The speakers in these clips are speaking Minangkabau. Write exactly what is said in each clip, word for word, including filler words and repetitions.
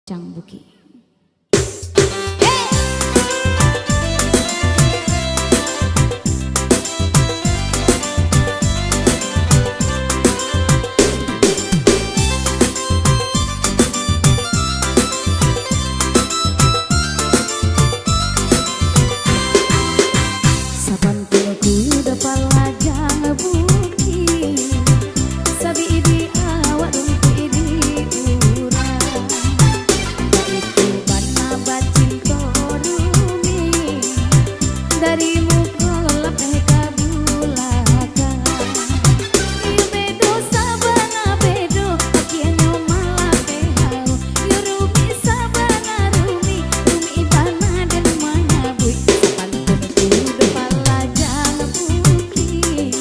Cang Bukik. Saban Ku dapek lajang bukik, sabidik awak rumpuik di urang. Baitu bana bacinto rumik, dari muko lapeh ka bulakang. Iyo bedo sabana bedo, akienyo malapeh hau. Iyo rumik sabana rumik, rumik bana den manyabuik. Sapantun Ku dapek lajang bukik,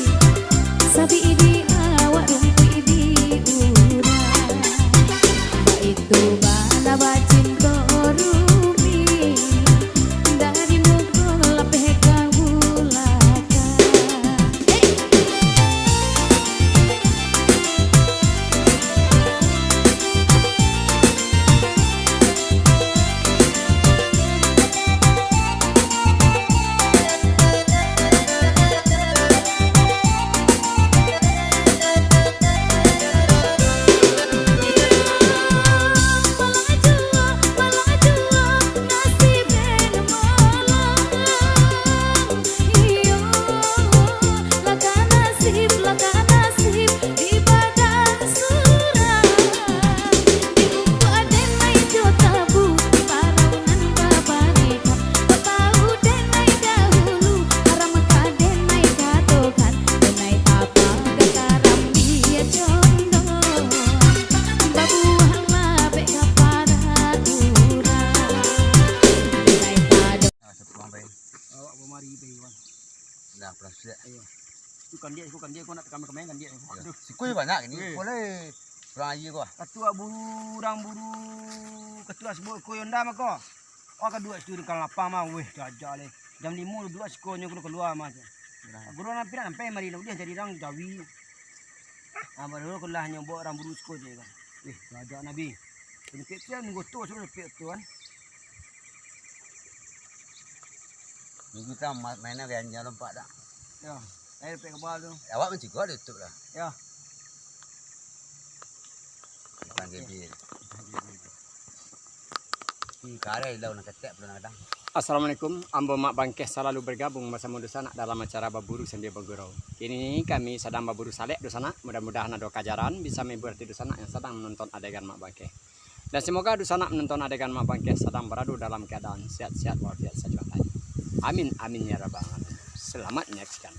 sabidik awak rumpuik di urang. Baitu bana bacinto rumik, dari muko lapeh ka bulakang. Hei! Iyo, laka nasib, laka nasib di badan surang. Di muko den lai jo tabu, di paraunan babarikap. Kok tau den lai dahulu, haram ka den lai katokan. Den lai tapa ka karambia condong, babuah labek ka para urang. Den lai tado. Ah, satu urang pai. Awak bamari pai, Wan. Dah, pulang sudah. Iyo. Tu kandiak, tu kandiak, kau nak kamai-kamai kandiak. Iyo. Aduh. Siko je banyak ni. Weh. Boleh. Kurang aia ko ah. Katua buru, urang buru, katua sebut ko Yonda mako. Oh, kaduo situ di Kalang Lapang mah, weh, jajak leh. Jam limo duduak siko nyo kudu kalua mah. Nah. Guru nampi nak sampai mari lah, udah jadi urang jawi. Ah, baru kulah nyo bawa urang buru siko je kan. Weh, jajak Nabi. Penyakit tu kan goto suruh penyakit tu kan. Minggu tu ma-, mainnya gaya anjing lompat dah. Ya, saya dapat kabar tu. Awak mancigok di YouTube lah. Ya. Bukan G B. Ih, kareh lah, nak ketek, belum nak datang. Assalamualaikum, ambo Mak Bangkeh salalu bergabung basamo dunsanak dalam acara Baburu Sambia Bagurau. Kini kami sadang baburu salek dunsanak, mudah-mudahan ado kajaran bisa menghibur hati dunsanak yang sadang menonton adegan Mak Bangkeh. Dan semoga dunsanak menonton adegan Mak Bangkeh sadang barado dalam keadaan sehat-sehat walafiat sajuang lai. Amin, amin, ya rabbal alamin. Selamat menyaksikan.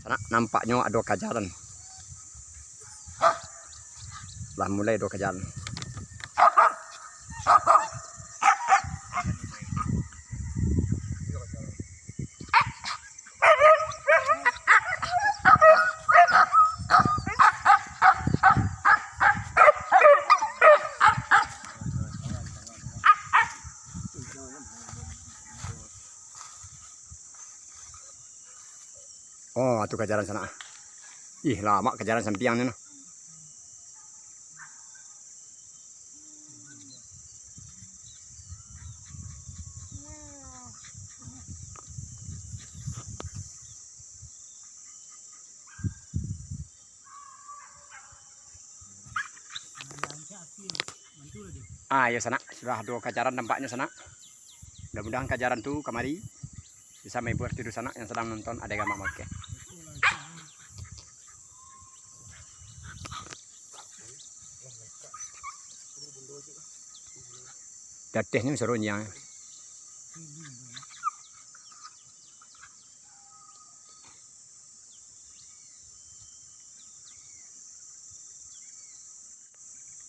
Sanak, nampaknyo ado kajaran. Lah mulai ado kajaran. Oh, tu kajaran sanak. Ih, lamak kajaran sampiang ni nah. Ah, iyo sanak, sudah ado kajaran tampaknyo sanak. Mudah-mudahan kajaran tu kamari bisa mahibur tidur sanak yang sadang nonton adegan Mak Bangkeh. Dateh ni suaro nyiang.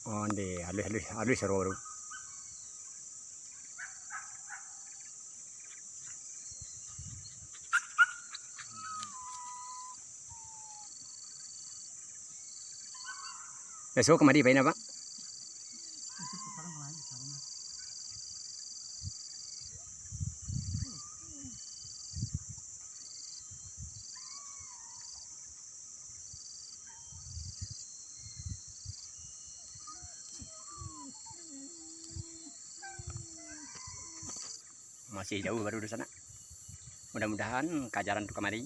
Onde, aluih, aluih, aluih suaro tu. Bisuak kamari pai nyo, Pak? Masih jauah baru di sana. Mudah-mudahan kajaran tu kamari.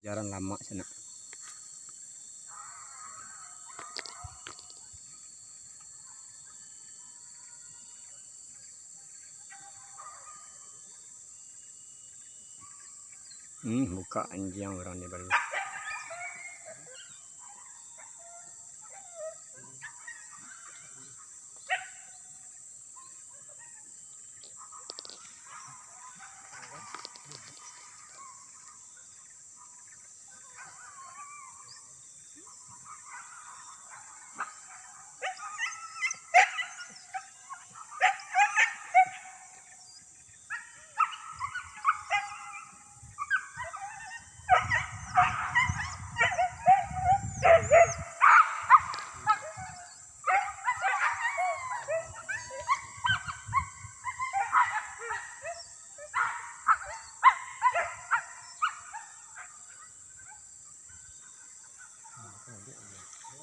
Jarang lamak sanak. Hmm, buka anjiang urang ni baru.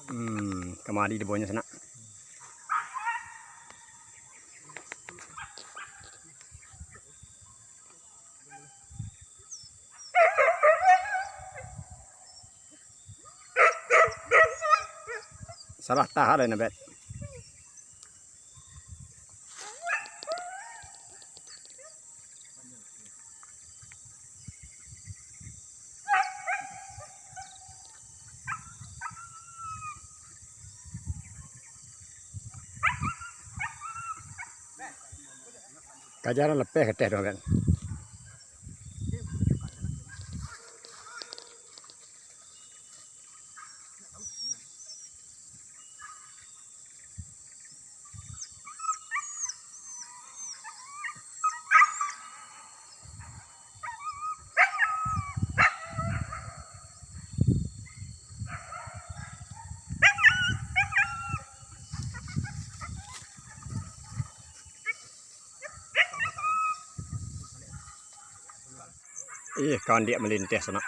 Hmm, kamari di bawah nyo sanak. Salah tahan lah, Nabet. Kajaran lapeh kateh tu kan. Ih, kawan diak malinteh sanak.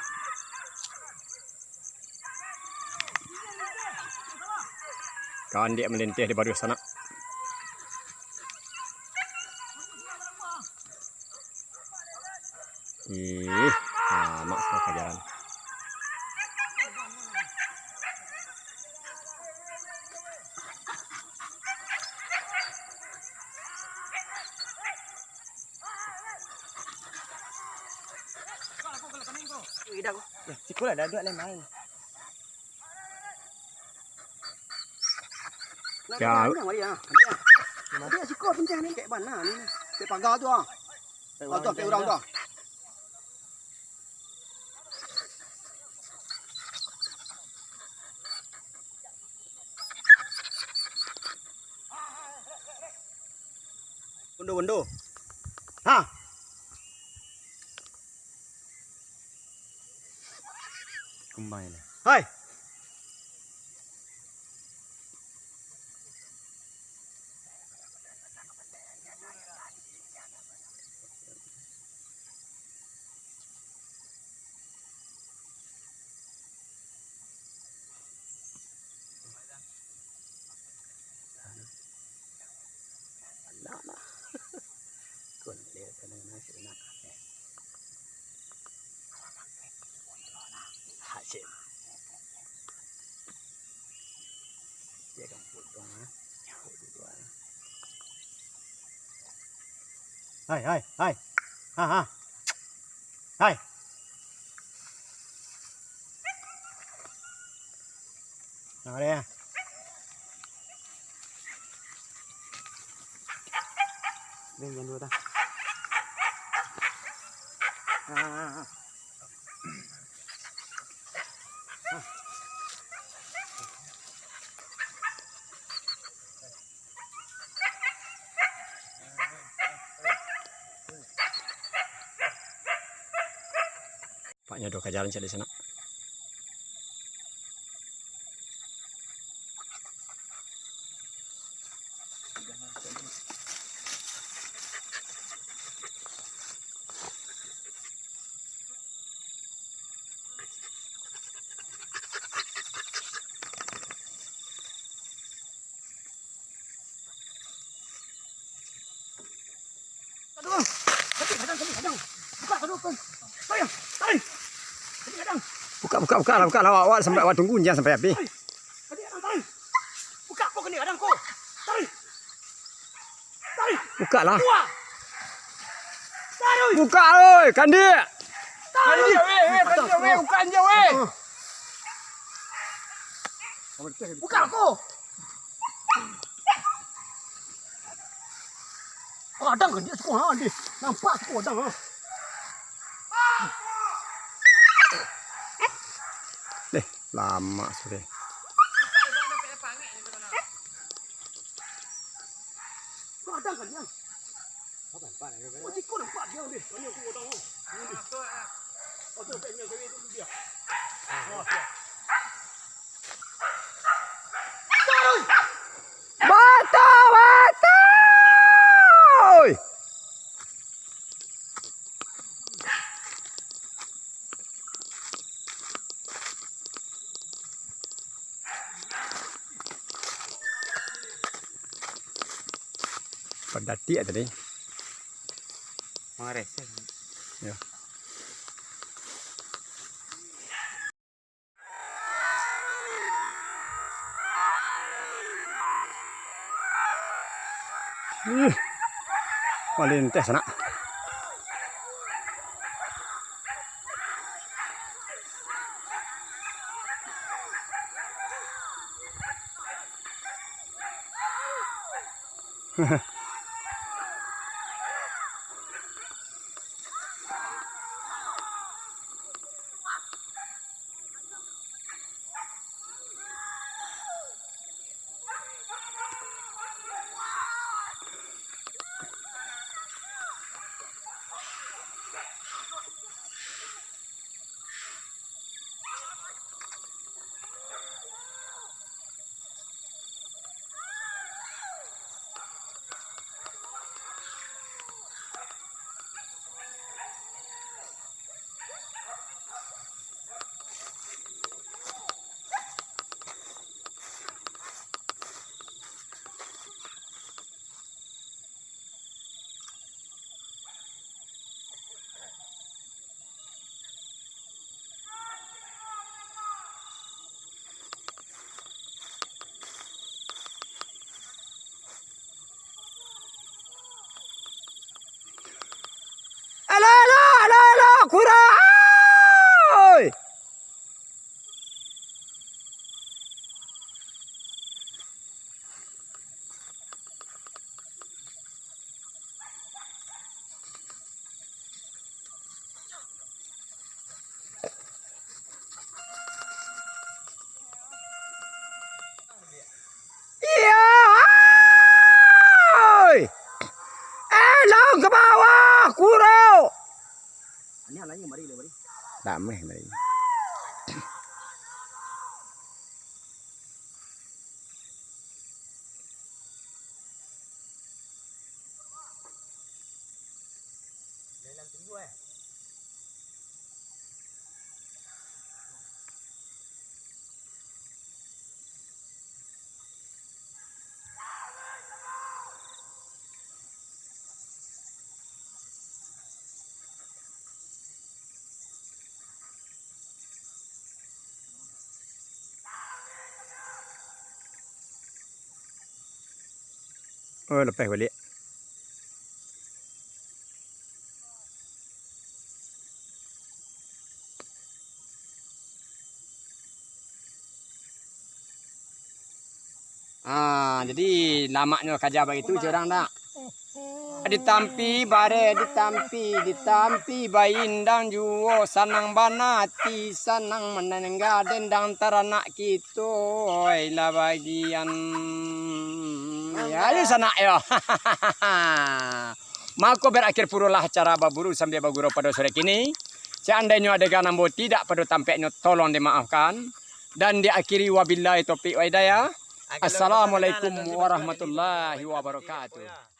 Kawan diak malinteh di baruah sanak. Ih, tamak sudah kajaran. Siko lah, dah duduak lai main. Ya. Dia siko pencah ni, kek bana ni. Kek pagar tu ah. Ah, tu, kek urang tu ah. Bondo, bondo. Ha. Kumbai lah. Hai. Hai, hai, hai. Ha, ha. Hai. Nah, dia. Beng, jangan dulu, dah. Ha, ha, ha. Paknyo do kajaran cak di sanak. Aduh, tadi kadang, tadi kadang. Buka, aduh, kan. Tarik, tarik. Tadi kadang. Buka, buka, buka lah, buka lah, awak, awak sampai awak tunggu, jangan sampai habis. Tarik. Tadi kadang, tarik. Buka, kau kena kadang, kau. Tarik. Tarik. Buka lah. Buka. Tarik. Buka, oi, kandik. Tarik. Kandik, weh, weh, kandik, weh, buka kandik, weh. Buka, kau. Kadang kan dia suko, ha, dia. Nampak suko kadang, ha. Deh, lama sudah. Kadang kan dia. Oh, siko nampak dia, deh. Banyak suko kadang, ha. Batua, batua! Padatik tadi. Mangareseh. Ya. Ih, malinteh sanak. Alo, alo, alo, alo, kuro, oi! Iyo, oi! Elong ka bawah, kuro! Damai, mari. Oh, lapeh baliak. Ah, jadi lamaknyo kaja baitu, cek urang dak? Ditampi bareh, ditampi, ditampi baindang juo, sanang bana ati, sanang manangga dendang taranak kito, oi lah bagian. Ya, ayo sanak yo. Mako barakhir pulolah acara baburu sambia bagurau pado sore kini. Seandainyo adegan ambo tidak pado tampeknyo, tolong dimaafkan. Dan diakhiri wabillahi taufik wa hidayah. Assalamualaikum warahmatullahi wabarakatuh.